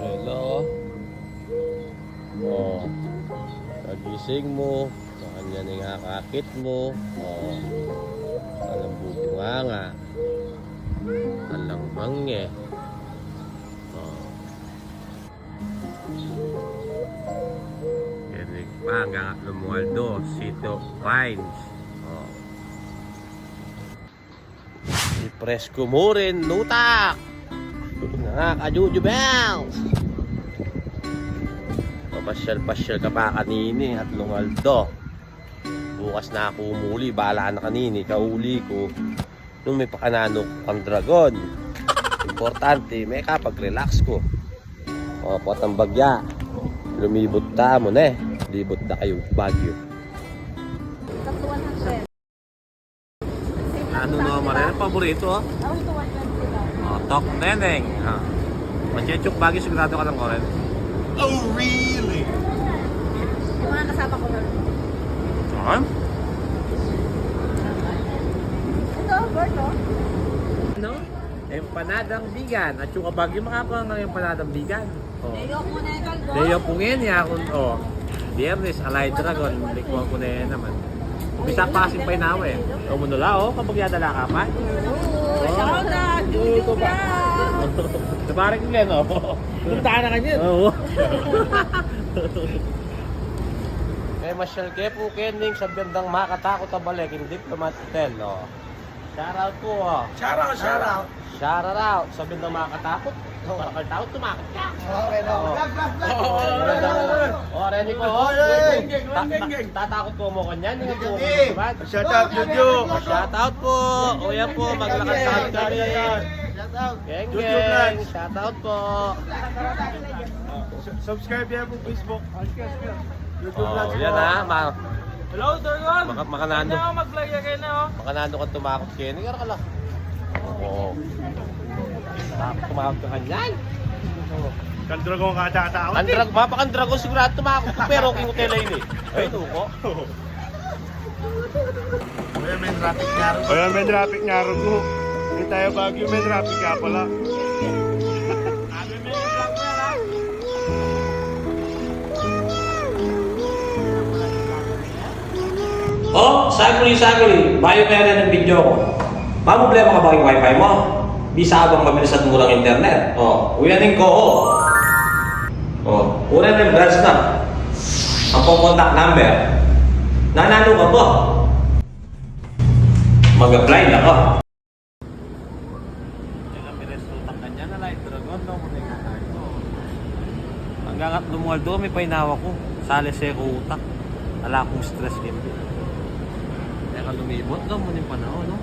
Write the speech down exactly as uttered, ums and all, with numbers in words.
Hello. O, kagising mu, makanyan ing akakit mu. O, alang bubunganga, alang mange. O. Keni pa, anggang atlu mung aldo, Sito Pines. O. Ipresko mu rin utak, mga ka-Juju Bells. Papasyal-pasyal ka pa kanini, atlung aldo. Bukas na ku muli, bala na kanini, kauli ku. Nung me pakananu kang dragon, importante, me kapag-relax ku. O, potang bagya, lumibut tamu ne. Libut da kayu Baguio. Tag one hundred. Nanu no, Marian? Paborito, o. Ako, two hundred lang. O, Tok Neneng. Ha. Machechuk Baguio, sigurado ka lang, Koren? Oh, really? Yung mga kasama ko, meron. Saan? Ito, Bert, o. Ano? Empanadang bigan. At yung ka Baguio, makapangang empanadang bigan. O. Layo ku ne, Kalbo. Layo ku ngeni, ya ku, o. Biyernes, alay dragon, likuan ku ne naman. Bisa pasing pa inawe. O, mu na la, o, kapag yadala ka pa. O, shout out, Juju Vlog. Nabarik ku ngeni, o. Punta na kanyan. O. Memasyal ke pu keni king sabyan dang makatakut a bale, king Diplomat Hotel, o. Shout out pu, o. Shout out, shout out. Shout out. Sabyan dang makatakut. Para kang takut, tumakut ka. Okay, no. O. Vlog, vlog, vlog. O, o, o, o, o, ready pu, o. Geng, geng, geng, geng, geng. Tatakut ku mu kanyan, hindi ku mu kanyan. Shout out, Juju. Shout out pu. O, yan pu, maglakad-lakad kami. Shout out. Geng, geng. Shout out pu. Subscribe yan pu Facebook. O, yan na, ma- Hello, Dragon. Maka-, makananu. Kaya ako mag-vlog yan, o. Makananu kang tumakut keni, karakala. O. Tumakut ka kanyan. Kang dragon ka tatakut. Kang drag-, mapa kang dragon, sigurado tumakut ka, pero king hotel a ini. Ay, nuko. Ayan, may traffic nga rin. Ayan, may traffic nga rin, o. Hindi tayo Baguio, may traffic nga pala. O, saguli-saguli, bayu merinan ing video ku. Maproblema ka ba king wifi mu? Bisa ka bang mabilis at murang internet? O, uyan ing ko, o. O, uyan ing branch na. Ampong contact number. Nananu ka pa? Mag-apply na ka. Kaya kami resulta kanyan, alay dragon, no? Kung nagkakain ko. Anggang atlu mung aldo, me pa inawa ku. Sale se ku utak. Ala kung stress keni. Kaya ka lumibut, no? Mu ning panahun, no?